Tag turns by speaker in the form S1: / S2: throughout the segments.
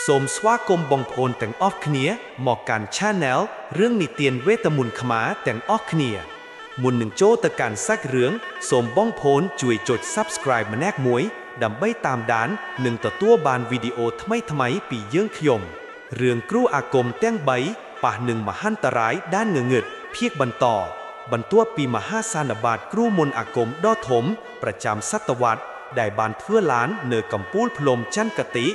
S1: សូមស្វាគមន៍បងប្អូនទាំងអស់គ្នាមកកាន់ Channel រឿងនិទានវេទមន្តខ្មែរទាំងអស់គ្នាមុននឹងចូលទៅកាន់សាច់រឿងសូមបងប្អូនជួយចុច Subscribe ម្នាក់មួយដើម្បីតាមដាននិងទទួលបានវីដេអូថ្មីៗពីយើងខ្ញុំរឿងគ្រូអាគមទាំង3ប៉ះនឹងមហន្តរាយដានងងឹតភាគបន្តបន្ទាប់ពីមហាសានបាតគ្រូមន្តអាគមដ៏ធំប្រចាំសតវត្សដែលបានធ្វើឡាននៅកំពូលភ្នំចន្ទគតិ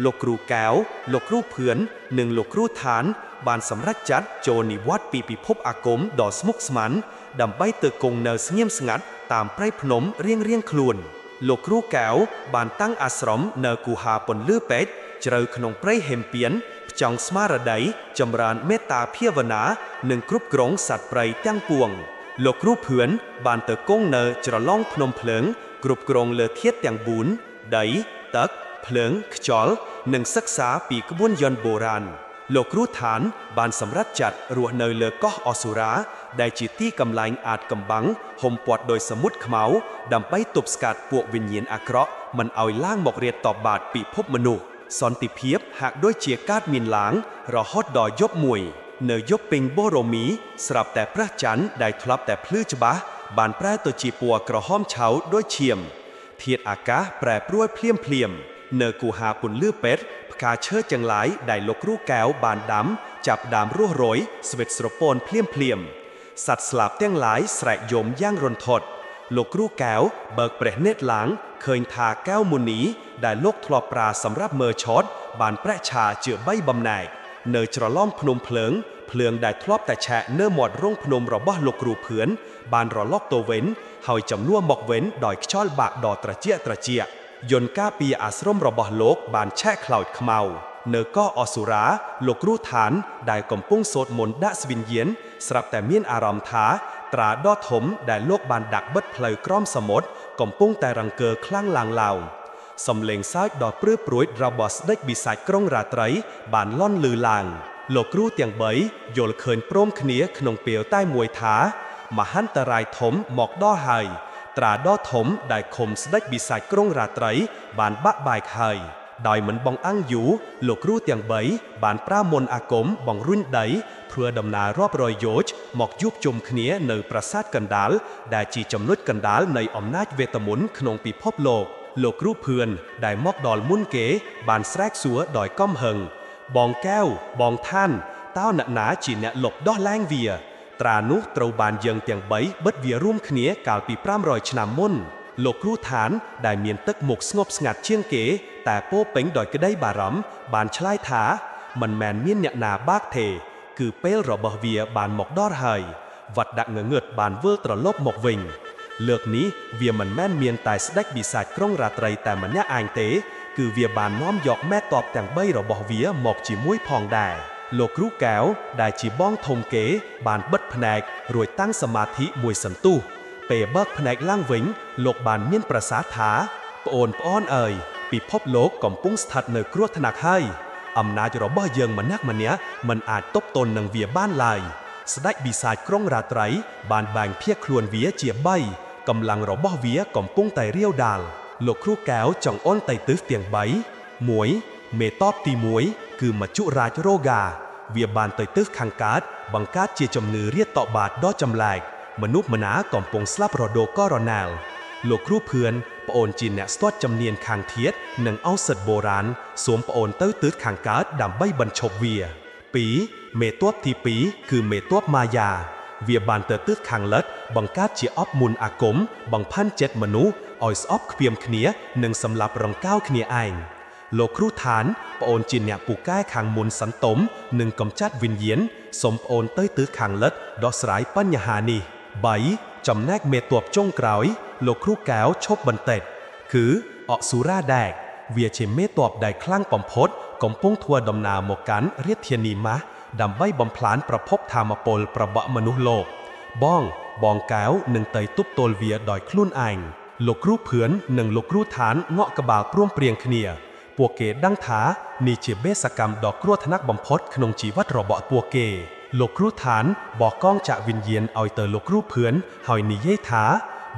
S1: លោកគ្រូកែវលោកគ្រូភឿននិងលោកគ្រូឋានបានសម្រេចចាត់ចូលនិវត្តន៍ពីពិភពអាគមដ៏ស្មុគស្មាញដើម្បីទៅគង់នៅស្ងៀមស្ងាត់តាមព្រៃភ្នំរៀងៗខ្លួនលោកគ្រូកែវបានតាំងអាស្រមនៅគូហាពន្លឺពេទ្យជ្រៅក្នុងព្រៃហេមពៀនផ្ចង់ស្មារតីចម្រើនមេត្តាភាវនានិងគ្រប់គ្រងសត្វព្រៃទាំងពួងលោកគ្រូភឿនបានទៅគង់នៅច្រឡងភ្នំភ្លើងគ្រប់គ្រងលើធាតុទាំង4ដីទឹក ភ្លើងខ្យល់និងសិក្សាពីក្បួនយន្តបុរាណលោកគ្រូឋានបានសម្រេចចាត់រស់នៅលើកោះអសុរាដែលជាទីកន្លែងអាចកំបាំងហុំព័ទ្ធដោយសមុទ្រខ្មៅដើម្បីទប់ស្កាត់ពួកវិញ្ញាណអាក្រក់មិនឲ្យឡើងមករាតតបាតពិភពមនុស្សសន្តិភាពហាក់ដូចជាកើតមានឡើងរហូតដល់យប់មួយនៅយប់ពេញបូរមីស្រាប់តែព្រះច័ន្ទដែលធ្លាប់តែភ្លឺច្បាស់បានប្រែទៅជាពណ៌ក្រហមឆៅដូចឈាម ធាតុអាកាសប្រែប្រួលភ្លាមភ្លាមនៅគូហាពន្លឺពេទ្យផ្កាឈើទាំងឡាយដែលលោកគ្រូកែវបានដាំចាប់ដើមរស់រយស្វិតស្រពោនភ្លាមភ្លាមសត្វស្លាបទាំងឡាយស្រែកយំយ៉ាងរន្ធត់លោកគ្រូកែវបើកព្រះនេត្រឡើងឃើញថាកែវមុនីដែលលោកធ្លាប់ប្រើសម្រាប់មើលឆតបានប្រេះឆាជាបីបំណែកនៅច្រឡំភ្នំភ្លើងភ្លើងដែលធ្លាប់តែឆែកនៅមាត់រោងភ្នំរបស់លោកគ្រូភឿនបានរលកទៅវិញហើយចំនួនមកវិញដោយខ្យល់បាក់ដ៏ត្រជាក់ត្រជាក់យន្តការពារអាស្រមរបស់លោកបានឆែកខ្លោចខ្មៅនៅកោះអសុរាលោកគ្រូឋានដែលកំពុងសូត្រមន្តដាក់ស្វិញ្ញាណស្រាប់តែមានអារម្មណ៍ថាត្រាដ៏ធំដែលលោកបានដាក់បិទផ្លូវក្រោមសមុទ្រកំពុងតែរង្គើខ្លាំងឡើងឡើយសំឡេងសើចដ៏ព្រឺព្រួចរបស់ស្ដេចបិសាចក្រុងរាត្រីបានលន់ឮឡើងលោកគ្រូទាំង3យល់ឃើញព្រមគ្នាក្នុងពេលតែមួយថាមហន្តរាយធំមកដល់ហើយត្រាដ៏ធំដែលឃុំស្ដេចបិសាចក្រុងរាត្រីបានបាក់បែកហើយដោយមិនបងអាំងយូរលោកគ្រូទាំង3បានប្រើមន្តអាគមបង្រុញដីធ្វើដំណើររាប់រយយោជន៍មកជួបជុំគ្នានៅប្រាសាទកណ្ដាលដែលជាចំណុចកណ្ដាលនៃអំណាចវេទមន្តក្នុងពិភពលោកលោកគ្រូភឿនដែលមកដល់មុនគេបានស្រែកសួរដោយកំហឹងបងកែវបងឋានតើអ្នកណាជាអ្នកលុបដោះលែងវាត្រានោះត្រូវបានយើងទាំង3បិទវារួមគ្នាកាលពី500ឆ្នាំមុនលោកគ្រូឋានដែលមានទឹកមុខស្ងប់ស្ងាត់ជាងគេតែពោពេញដោយក្តីបារម្ភបានឆ្លើយថាមិនមែនមានអ្នកណាបាក់ទេគឺពេលរបស់វាបានមកដល់ហើយវត្តដាក់ងងឹតបានវិលត្រឡប់មកវិញលើកនេះវាមិនមែនមានតែស្ដេចបិសាចក្រុងរាត្រីតែម្នាក់ឯងទេគឺវាបាននាំយកមេតបទាំង3របស់វាមកជាមួយផងដែរលោកគ្រូកែវដែលជាបងធំគេបានបិទភ្នែករួចតាំងសមាធិមួយសន្ទុះពេលបើកភ្នែកឡើងវិញលោកបានមានប្រសាសន៍ថាប្អូនប្អូនអើយពិភពលោកកំពុងស្ថិតនៅគ្រោះថ្នាក់ហើយអំណាចរបស់យើងម្នាក់ម្នាក់មិនអាចទប់ទល់នឹងវាបានឡើយស្ដេចបិសាចក្រុងរាត្រីបានបែងភាគខ្លួនវាជា3កម្លាំងរបស់វាកំពុងតែរាវដាលលោកគ្រូកែវចង្អុលទៅទិសទាំង3 1មេតបទី1គឺមជុរាជរោគាវាបានទៅទិសខាងកើតបង្កើតជាជំងឺរាតត្បាតដ៏ចម្លែកមនុស្សម្នាកំពុងស្លាប់រដូវកូរ៉ូណាលោកគ្រូភឿនប្អូនជាអ្នកស្ទាត់ជំនាញខាងធាតុនិងឱសថបុរាណសូមប្អូនទៅទិសខាងកើតដើម្បីបញ្ឈប់វា2មេតបទី2គឺមេតបម៉ាយាវាបានទៅទិសខាងលិចបង្កើតជាអបមុនអាគមបង្ផាន់ចិត្តមនុស្សឲ្យស្អប់ខ្ពៀមគ្នានិងសម្លាប់រង្កោគ្នាឯងលោកគ្រូឋានប្អូនជាអ្នកពូកែខាងមុនសន្ទុំនិងកំចាត់វិញ្ញាណសូមប្អូនទៅទិសខាងលិចដោះស្រាយបញ្ហានេះ3ចំណែកមេតបចុងក្រោយលោកគ្រូកែវឈប់បន្តិចគឺអសុរាដែកវាជាមេតបដែលខ្លាំងបំផុតកំពុងធ្វើដំណើរមកកាន់រាជធានីម៉ាស់ដើម្បីបំផ្លាញប្រភពធម្មពលរបស់មនុស្សលោកបងកែវនឹងទៅទប់ទល់វាដោយខ្លួនឯងលោកគ្រូភឿននិងលោកគ្រូឋានងក់ក្បាលព្រមព្រៀងគ្នាពួកគេដឹងថានេះជាបេសកម្មដ៏គ្រោះថ្នាក់បំផុតក្នុងជីវិតរបស់ពួកគេលោកគ្រូឋានបកកងចាក់វិញ្ញាណឲ្យទៅលោកគ្រូភឿនហើយនិយាយថា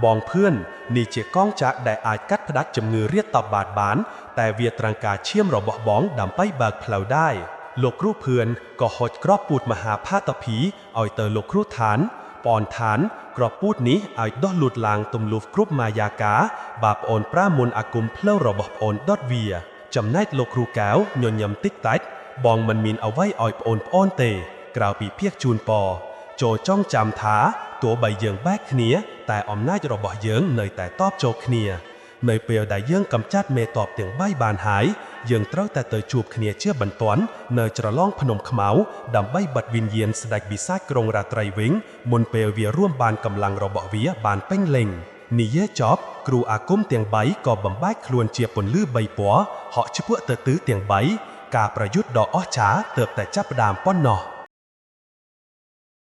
S1: បងភឿន នេះជាកងចក្រដែលអាចកាត់ផ្តាច់ជំងឺរាតត្បាតបាន តែវាត្រូវការឈាមរបស់បងដើម្បីបើកផ្លូវដែរ។ លោកគ្រូភឿនក៏ហុចគ្រាប់ពូជមហាផាតភីឲ្យទៅលោកគ្រូឋាន ប៉នឋាន គ្រាប់ពូជនេះឲ្យដុះលូតឡើងទម្លុះគ្រប់មាយាកា បើប្អូនប្រាមុនអាគមផ្លូវរបស់ប្អូនដុតវា។ ចំណែកលោកគ្រូកែវញញឹមតិចតាច់ បងមិនមានអ្វីឲ្យប្អូនប្អូនទេ ក្រៅពីភាកជូនពរ ចូលចងចាំថាទោះបីយើងបែកគ្នា តែអំណាចរបស់យើងនៅតែតបចូលគ្នា។ នៅពេលដែលយើងកម្ចាត់មេតបទាំងបីបានហើយ យើងត្រូវតែទៅជួបគ្នាជាបន្ទាន់នៅច្រឡងភ្នំខ្មៅ ដើម្បីបិទវិញ្ញាណស្ដេចបិសាចក្រុងរាត្រីវិញ មុនពេលវារួមបានកម្លាំងរបស់វាបានពេញលេញ។ និយាយចប់ គ្រូអាគមទាំងបីក៏បំបែកខ្លួនជាពន្លឺបីពណ៌ ហក់ឆ្ពោះទៅទិសទាំងបី។ ការប្រយុទ្ធដ៏អស្ចារ្យទើបតែចាប់ផ្ដើមប៉ុណ្ណោះ។